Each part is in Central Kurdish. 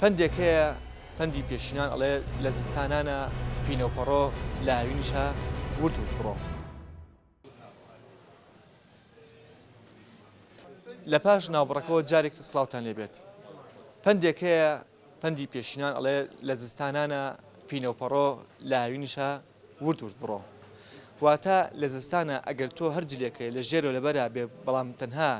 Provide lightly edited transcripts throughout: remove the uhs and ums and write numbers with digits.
پەندێک هەیە پەندی پێشینان ئەڵێ لە زستانانا پینە و پەڕۆ لە هاوینیشا ورد ورد بڕۆ. لە پاش ناوبڕەکەوە جارێک تر سڵاوتان لێ بێت. پەندێک هەیە پەندی پێشینان ئەڵێ لە زستانانا پینە و پەڕۆ لە هاوینیشا ورد ورد بڕۆ. واتە لە زستانا ئەگەر تۆ هەر جلێکێ لە ژێرەوە لەبەرا بێ بەڵام تەنها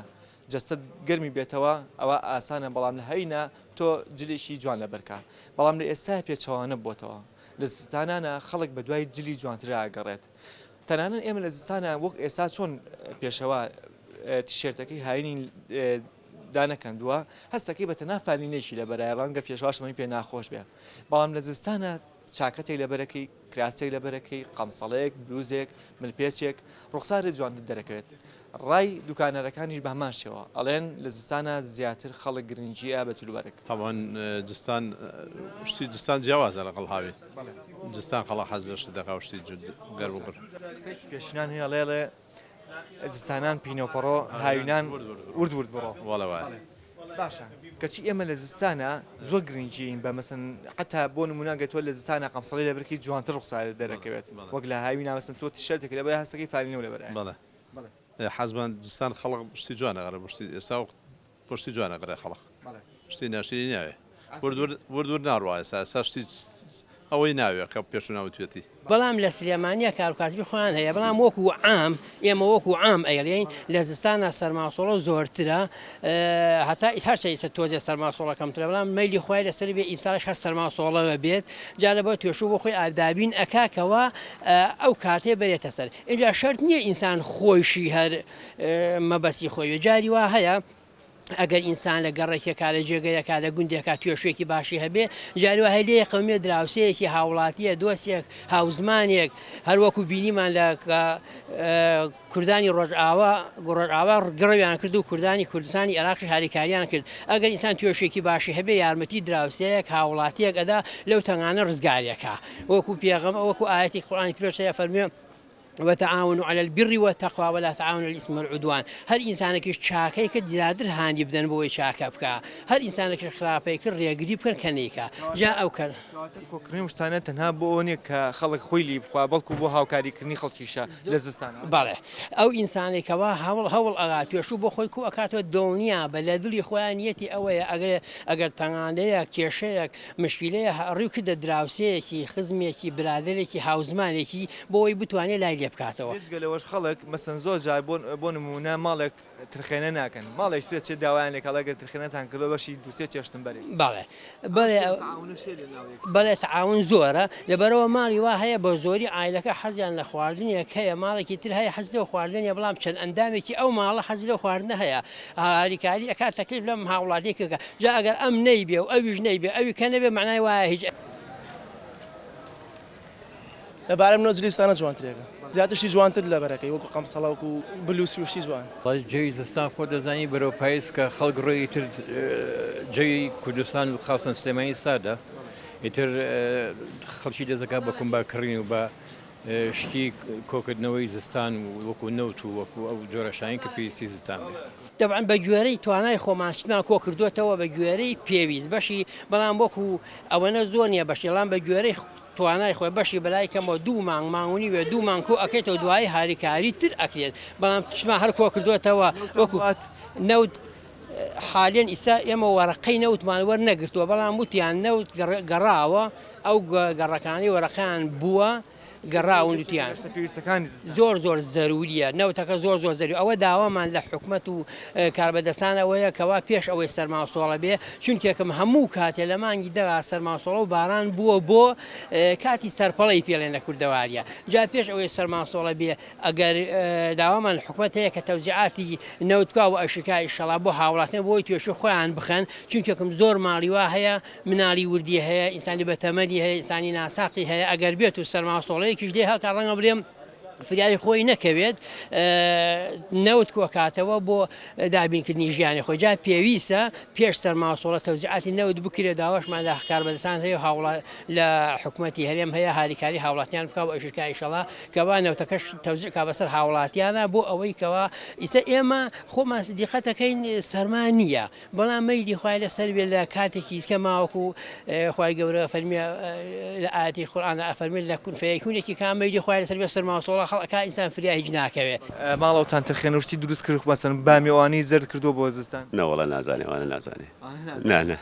جەستەت گەرمی بێتەوە ئەوە ئاسانە بەڵام لە هاوینا تۆ جلێکی جوان لەبەرکە بەڵام لە ئێستا پێچەوانە بۆتەوە لە زستانانا خەڵک بە دوای جلی جوانترا ئەگەڕێت تەنانەت ئێمە لە زستانا وەک ئێستا چۆن پێشەوا تیشێرتەکەی هاوینی دانەکەندووە هەستەکەی بە تەنها فالینێکی لەبەرایە ڕەنگە پێشواشمەی پێ ناخۆش بێ بەڵام لە زستانە چاکەتێک لەبەرەکەی کراسێک لەبەرەکەی قەمسەڵەیەک بلوزێک ملپێچێک ڕوخسارت جوانتر دەرەکەوێت ڕای دوکانەرەکانیش بە هەمان شێوە ئەڵێن لە زستانا زیاتر خەڵک گرنگییە بە جلوبەرگ. تەبعەن زستان شتی زستان جیاوازە لەگەڵ هاوین زستان خەڵک حەز لە شت دەکا و شتی گەرم و گوڕ. قسەیەکی پێشینان هەیە ئەڵێ ئەڵێ زستانان پینەوپەڕۆ هاوینان ورد ورد بڕۆ. وەڵێ وایە. باشە کەچی ئێمە لە زستانا زۆر گرنگیین بە مەسەن حەتا بۆ نمونە گەر تۆ لە زستانا قەمسەڵی لەبەر کەی جوانتر ڕوخسارت دەرەکەوێت وەک لە هاوینا مەسەن تۆ تیشێرتێک لەبەر هەستەکەی فالینەو لەبەرایە. بەڵێ حەزمان زستان خەڵک شتی جوان ئەگەڕێ بۆ شتی ئێستا وەخت بۆ شتی جوان ئەگەڕێ خەڵک شتی ناشرینی ناوێ ورد ورد ورد ورد ناڕوا ئێستا ئێستا شتی ئەوەی ناوێ کە پێشوو ناوتوێتی. بەڵام لە سلێمانیا کاروکاسبی خۆیان هەیە بەڵام وەکو عام ئێمە وەکو عام ئەیڵێین لە زستانا سەرماسۆڵە زۆرترە هەتا هەرچە ئیسە تۆزێ سەرماسۆڵە کەمترە بەڵام مەیلی خۆی لەسەر بێ ئیمساڵش هەر سەرماسۆڵەوە بێت جا لەبەر توێشوو بۆ خۆی دابین ئەکا کەوا ئەو کاتێ بەرێتە سەر ئینجا شەرت نییە ئینسان خۆیشی هەر مەبەستی خۆی بێ جاری وا هەیە ئەگەر ئینسان لە گەڕەکێکا لە جێگەیەکا لە گوندێکا توێشوێکی باشی هەبێ جاری وا هەیە لێی قەومێ دراوسێیەکی هاوڵاتیە دۆستێک هاوزمانێک هەروەکو بینیمان لە کوردانی ڕۆژئاوا ڕۆژئاوا گڕەویان کرد و کوردانی کوردستانی عێراقیش هاریکاریان کرد ئەگەر ئینسان توێشێکی باشی هەبێ یارمەتی دراوسێیەک هاوڵاتیەک ئەدا لەو تەنگانە ڕزگاریەکا وەکو پێغەم وەکو ئایەتی قورئانی پیرۆز هەیە فەرموێ وتعاونوا علی البر والتقوی ولا تعاونوا علی الاثم والعدوان هەر ئینسانێکیش چاکەی کرد زیاتر هانی بدەن بۆی چاکە بکا هەر ئینسانێکیش خراپەی کرد ڕێگری بکەن کە نەیکا جا ئەو کە کەواتە کۆکردنەوەی ئەم شتانە تەنها بۆ ئەوە نییە کە خەڵک خۆی لێی بخوا بەڵکو بۆ هاوکاریکردنی خەڵکیشە لە زستانا. بەڵێ ئەو ئینسانەی کەوا هەوڵ هەوڵ ئەدا توێشوو بۆ خۆی کۆئەکاتەوە دڵنیابە لە دڵی خۆیا نیەتی ئەوەیە ئەگەر ئەگەر تەنگانەیەک کێشەیەک مشکیلەیە ڕووی کردە دراوسێیەکی خزمێکی برادەرێکی هاوزمانێکی بۆ ئەوەی بتوانێت لای لێ بکاتەوە. بێجگە لەوەش خەڵک مەسەن زۆر جار بۆ بۆ نموونە ماڵێک ترخێنە ناکەن ماڵێک تر دەچێت داوایان لێکا ئەڵێ گەر ترخێنەتان کردووە بەشی دوو سێ چێشتم بەرێ. بەڵێ بەڵێ بەڵێ تەعاون زۆرە لەبەرئەوە ماڵی وا هەیە بە زۆری عایلەکە حەزیان لە خواردنێک هەیە ماڵێکی تر هەیە حەزی لەو خواردنە نیە بەڵام چەند ئەندامێکی ئەو ماڵە حەزی لەو خواردنە هەیە هاریکاری ئەکات تەکلیف لەم هاوڵاتیەکە کە جا ئەگەر ئەم نەیبێ و ئەویش نەیبێ ئەوی کە نەبێ مەعنای وایە هیچ لە بارەی منەوە جلی زستانە جوانترێکە زیاتر شتی جوانتر لەبەرەکەی وەکو قەمسەڵە وەکو بلوسی و شتی جوان. وەڵای جەوی زستان خۆت دەزانی بەرەو پایز کە خەڵک ڕۆی ئیتر جەوی کوردستان و خاستەن سلێمانی ساردە ئیتر خەڵکی دەست دەکات بە کومبا کڕین و بە شتی کۆکردنەوەی زستان و وەکو نەوت و وەکو ئەو جۆرە شتانەی کە پێویستی زستان بێ. تەبعەن بە گوێرەی توانای خۆمان شتمان کۆکردۆتەوە بە گوێرەی پێویست بەشی بەڵام وەکو ئەوەنە زۆر نیە بەشی ڵام بە گوێرەی توانای خۆی بەشی بەلای کەمەوە دوو مانگ مانگ و نیوێ دوو مانگ کۆ ئەکەیتەوە دوایی هاریکاری تر ئەکرێت بەڵام شتمان هەر کۆ کردوێتەوە وەکو نەوت حالیەن ئیسا ئێمە وەرەقەی نەوتمان وەرنەگرتووە بەڵام وتیان نەوت گەڕاوە ئەو گەڕەکانی وەرەقەیان بووە گەڕاون وتیان زۆر زۆر زەروریە نەوتەکە زۆر زۆر زەروری ئەوە داوامان لە حکومەت و کاربەدەستان ئەوەیە کەوا پێش ئەوەی سەرماوسۆڵە بێ چونکێکم هەموو کاتێ لە مانگی دەغا سەرماوسۆڵە و باران بووە بۆ کاتی سەرپەڵی پێڵێن لە کوردەواریە جا پێش ئەوەی سەرماوسۆڵە بێ ئەگەر داوامان لە حکومەت هەیە کە تەوزیعاتی نەوت بکا و ئەشکا ئیشەڵا بۆ هاوڵاتیان بۆی توێشی خۆیان بخەن چونکێکم زۆر ماڵی وا هەیە مناڵی وردی هەیە ئینسانی بەتەمەنی هەیە ئینسانی ناساقی هەیە ئەگەر بێت و سەرماوسۆڵەیەکیش لێ هەڵکا ڕەنگە بڵێم. فریای خۆی نەکەوێت نەوت کۆکاتەوە بۆ دابینکردنی ژیانی خۆی جا پێویستە پێش سەرماوسۆڵە تەوزیعاتی نەوت بکرێت داواشمان لە کاربەدەستان هەیە و هاوڵا لە حکومەتی هەرێم هەیە هاریکاری هاوڵاتیان بکا و ئەشکا ئیشەڵا کەوا نەوتەکەش تەوزیع کا بەسەر هاوڵاتیانە بۆ ئەوەی کەوا ئیسە ئێمە خۆمان دیقەتەکەین سەرما نییە بەڵام مەیلی خوای لەسەر بێ لە کاتێکی کە ماوەکو خوای گەورە فەرمیە لە ئاەتی قورئاندا ئەفەرمێت لە کون فەیەکونێکی کا مەیلی خوای لەسەر بێ سەرما و سۆڵە خەڵک ئینسان فریا هیچ ناکەوێ. ماڵەوەتان ترخێن و شتی دروست کرد مەسەن بامی ئەوانەی زەرد کردووە بۆ زستان؟ نەوەڵا نازانێ ئەوانە نازانێ نا نا.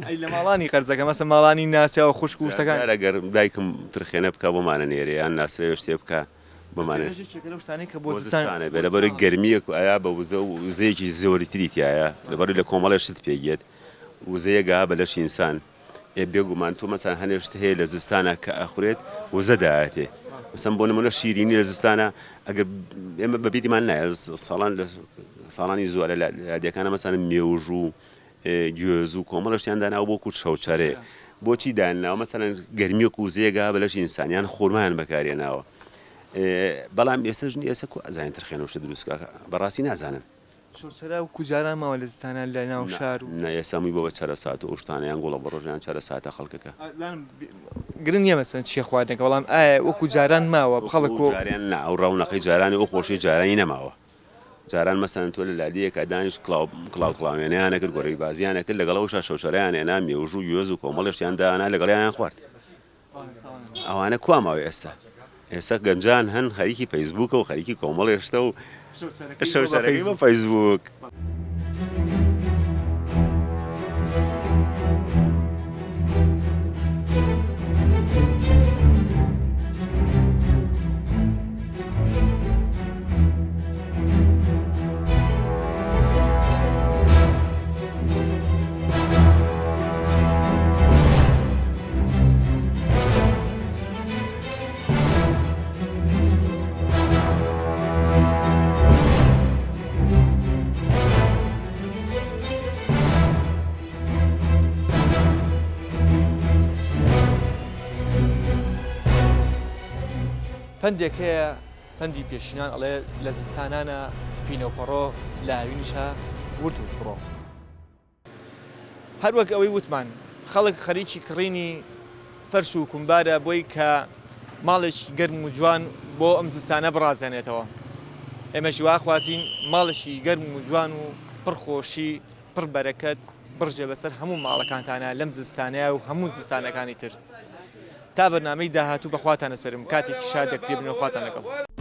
ئەی لە ماڵانی قەرزەکە مەسەن ماڵانی ناسیاو خوشک و شتەکان؟ جار ئەگەر دایکم ترخێنە بکا بۆمانە نێرێ یان ناسرەوێ شتێ بکا بۆمانە ترخێنەش یەکێکە لەو شتانەی کە بۆ بۆ زستان زستانە بێ لەبەرئەوەی گەرمییەک ئەیا بە وزە و وزەیەکی زۆری تری تیایە لەبەرئەوەی لە کۆمەڵێ شت پێک یەت وزەیەک ئا بە لەشی ئینسان ئێ بێگومان تۆ مەسەن هەنێ شت هەیە لە زستانا کە ئەخورێت وزە دایەتێ مەسەن بۆ نمونە شیرینی لە زستانا ئەگەر ئێمە بە بیریمان نایە ساڵان لە ساڵانی زووە لە لادێکانە مەسەن مێوژ و گوێز و کۆمەڵە شتیان داناوە بۆ کوت شەوچەرێ بۆچی داناوە مەسەلەن گەرمیەک و زێگا بە لەشی ئینسانیان خورمایان بەکارێناوە بەڵام ئێستا ژنی ئێستا کو ئەزانین ترخێنەوە شت دروست کە بەڕاستی نازانن شەوچەرە وەکو جاران ماوە لە زستانان لە ناو شار و. نا ئێستا هەمووی بۆ بە چەرەسات و ئەو شتانە یان گوڵە بەڕۆژ یان چەرەساتە خەڵکەکە. ئەزانم گرنگ نیە مەسەلەن چیە خواردنەکە بەڵام ئایا وەکو جاران ماوە خەڵک وەکو جاران نا ئەو ڕەونەقەی جارانی ئەو خۆشیەی جارانی نەماوە جاران مەسەلەن تۆ لە لادێیەکا دانیشت کڵاو کڵاو کڵاوێنەیان ئەکرد گۆرەوی بازیان ئەکرد لەگەڵ ئەوشا شەوچەرەیان ئێنا مێوژ و گوێز و کۆمەڵێ شتیان دائەنا لەگەڵیان خوارد ئەوانە کوا ماوە ئێستا ئێستا گەنجان هەن خەریکی فەیسبووکە و خەریکی کۆمەڵێ شتە و شەوچەرەکەی بۆ فەیسبووک. پەندێک هەیە پەندی پێشینان ئەڵێ لە زستانانە پینە و پەڕۆ لە هاوینیشا ورد ورد بڕۆ. هەر وەک ئەوەی وتمان خەڵک خەریکی کڕینی فەرش و کومبارە بۆی کە ماڵێکی گەرم و جوان بۆ ئەم زستانە بڕازێنێتەوە. ئێمەش هیواخوازین ماڵێکی گەرم و جوان و پڕ خۆشی پڕ بەرەکەت بڕژێ بەسەر هەموو ماڵەکانتانا لەم زستانەیا و هەموو زستانەکانی تر. تا بەرنامەی داهاتوو بەخواتان ئەسپێرم کاتێکی شاد یەکتری بن و خواتان لەگەڵ.